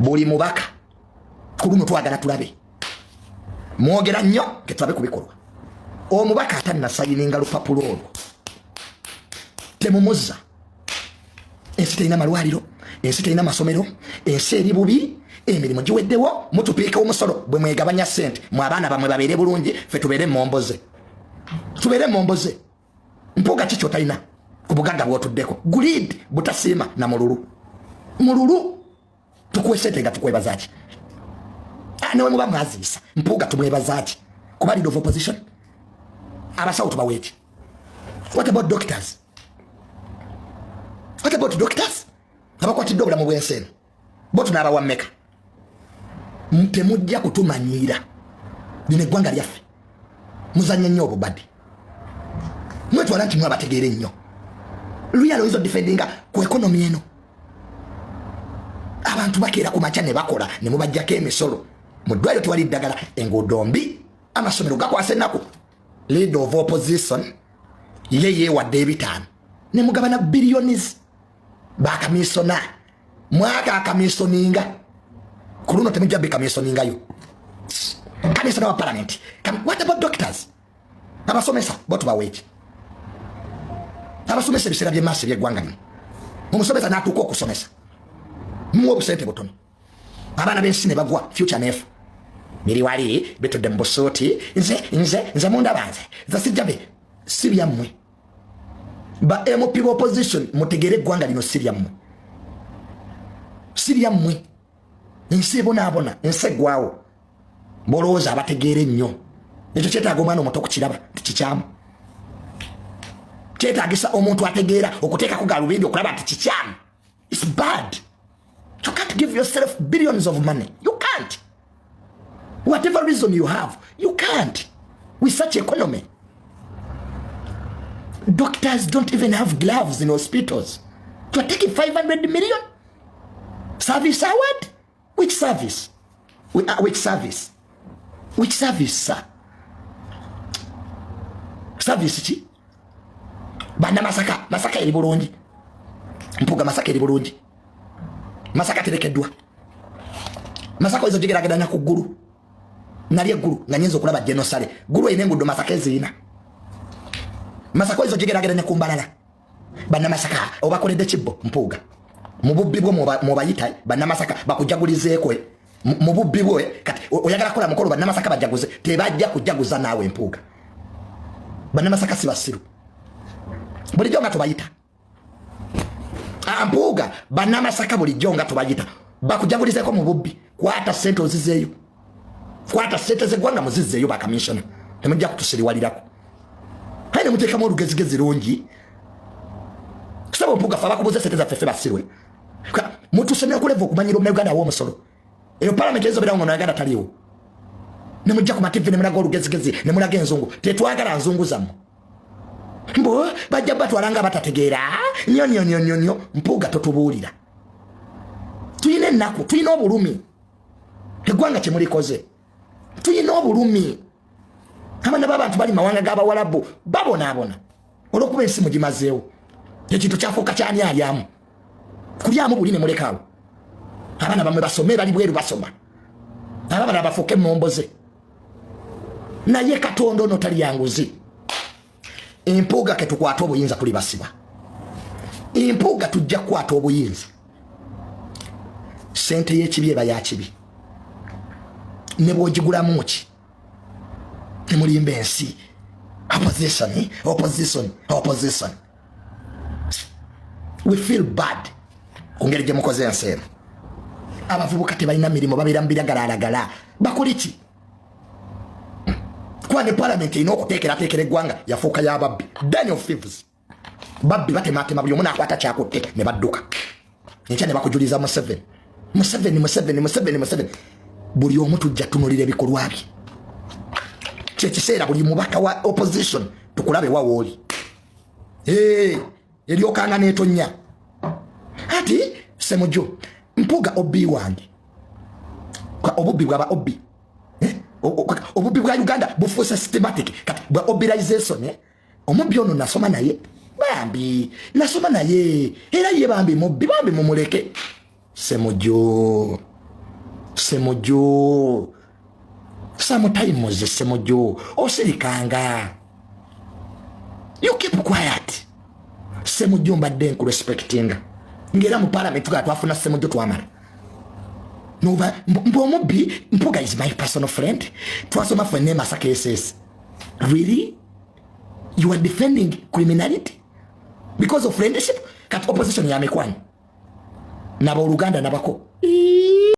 Buli mubaka ku luno twagala tulabe mwogera nnyo, ketulabe ku bikolwa. Omubaka atannasayininga lupapula olwo temumuzza. Ensi terina malwaliro, ensi terina masomero, ensi eri bubi, emirimu giweddewo. Mutupiika omusolo bwe mwegabanya sente mwe, abaana bamwe babeere bulungi, fe tubeere momboze, tubeere momboze. Mpuuga, ki kyotalina ku bugagga bwotuddeko? Greed, butasiima na mululu. Mululu, tukuwe sente nga tukwebazaki? Ah, newe muba mwaziisa Mpuuga, tumwebazaki kuba leader of opposition? Abasawo tubaweeki? What about doctors? What about doctors abakwatidde obulamu bw'ensi eno? Bo tunaabawa mmeka? Temujja kutumanyiira. Lino eggwanga lyaffe. Muzanya nnyo obubadi, mwetwala nti mwabategeera ennyo. Luyala oyinza odefendinga ku economy eno? Abantu bakeera ku makya ne bakola ne mubajjako emisolo. Mu ddwaliro tewali ddagala, enguudo mbi, amasomero gakwasa ennaku. Leader of opposition ye yeewadde 500 ne mugabana billions. Bakamisona mwaka akamisoninga ku luno temujja bikamisoningayo. Kamisona wa parliament, what about doctors? Abasomesa bo tubaweeki? Abasomesa ebiseera byemaaso ebyeggwanga lino, omusomesa n'atuuka okusomesa muwa obusente butono, abaana b'ensi ne bagwa, future neefa. Biri wali bitudde mu busuuti. Nze mundaba, nze sijja be si byammwe. Ba MP ba opposition, mutegere eggwanga lino si lyammwe, si lyammwe. Ensi ebonaabona, ensi eggwawo. Bolowooza abategeera ennyo, ekyo kyetaaga omwana omuto okukiraba nti kikyamu. Kyetaagisa omuntu ategeera okuteekako galubindi okulaba nti kikyamu. It's bad. You can't give yourself billions of money. You can't. Whatever reason you have, you can't with such economy. Doctors don't even have gloves in hospitals. You are taking 500 million service award. Which service? Which service? Which service, sir? Service ki? Bana Masaka, Masaka eri bulungi? Mpuga, Masaka eri bulungi? Masaka terekeddwa. Masaka oyinza ogigeragedanya ku ggulu? Nali eggulu nga nyinza okulaba genosale ggulu erina enguudo Masaka ezirina. Masaka oyinza ogigeragedanya ku Mbalala? Bannamasaka obakoledde kibbo, Mpuuga, mu bubbi bwo mwobayita. Bannamasaka bakujagulizeeko mu bubbi bwo. Kati oyagala kukola mukolo, bannamasaka bajaguze? Tebajja kujaguza naawe, Mpuuga. Bannamasaka si basiru. Bulijjo nga tubayita. Ah, Mpuuga, bannamasaka bulijjo nga tubayita bakujagulizeeko mu bubbi. Kwata sente ozizeeyo, kwata sente zeggwanga muzizeeyo. Bakamishona temujja kutusiriwalirako. Aye nemuteekamu olugezigezi lungi. Saba Mpuuga, fe abakubuza sente zaffe ffe basirwe? Mutuse nekuleva okumanyira omunauganda awa omusolo. Eyo palamenti ezobeerawo nga omunauganda taliiwo. Nemujja ku mativi nemulaga olugezigezi, nemulaga enzungu. Tetwagala nzungu zammwe. Mbu bajja batwala nga batategeera nnyo nnyo nnyo nnyo nnyo. Mpuuga, totubuulira. Tulina ennaku, tulina obulumi. Eggwanga kyemulikoze, tulina obulumi. Abaana b'abantu bali mawanga g'abawalabu babonaabona olwokuba ensi mugimazeewo. Ekintu kyafuuka kyani alyamu kulyamu buli ne mulekaawo. Abaana bamwe basome, bali bweru basoma, ababala bafuuke emomboze. Naye Katonda ono talyanguzi. Empuuga, ketukwate obuyinza tuli basiba. Empuuga, tujja kukwata obuyinza. Sente y'ekibi eba yakibi ne bwogigulamu ki. Temulimba ensi. Opposition, opposition, opposition, we feel bad ku ngeri gye mukoze ensi eno. Abavubuka tebalina mirimu, babeera mu biragalalagala. Bakole ki? Kuba ne palamenti erina okuteekerateekera eggwanga yafuuka y'ababbi, den of thieves. Babbi batematema, buli omu nakwata kyakutte ne badduka. Enkya ne bakujuliza Museveni, Museveni, Museveni, Museveni, Museveni. Buli omu tujja tunulira ebikolwa bye. Kyekiseera buli mubaka wa opposition tukulabe wa wooli eryokanga netonya. Ati Semuju Mpuga, obbi wange, obubbi bwaba obbi, eh? Obubbi bwa Uganda bufuuse systematic kati bwa obbilization, eh? Omubbi ono nasoma naye, bambi nasoma naye, era ye bambi mubbi, bambi mumuleke. Semuju, Semuju, sometimes Semuju osirikanga, you keep quiet. Semuju, mbadde nkurespectinga, ngaera mu parliament tugaa twafuna Semuju, twamala nova mbu omubbi. Mpuga is my personal friend, twasoma fenna Masaka SS. Really, you are defending criminality because of friendship? Kati opposition ya mikwano, nabooluganda, nabako.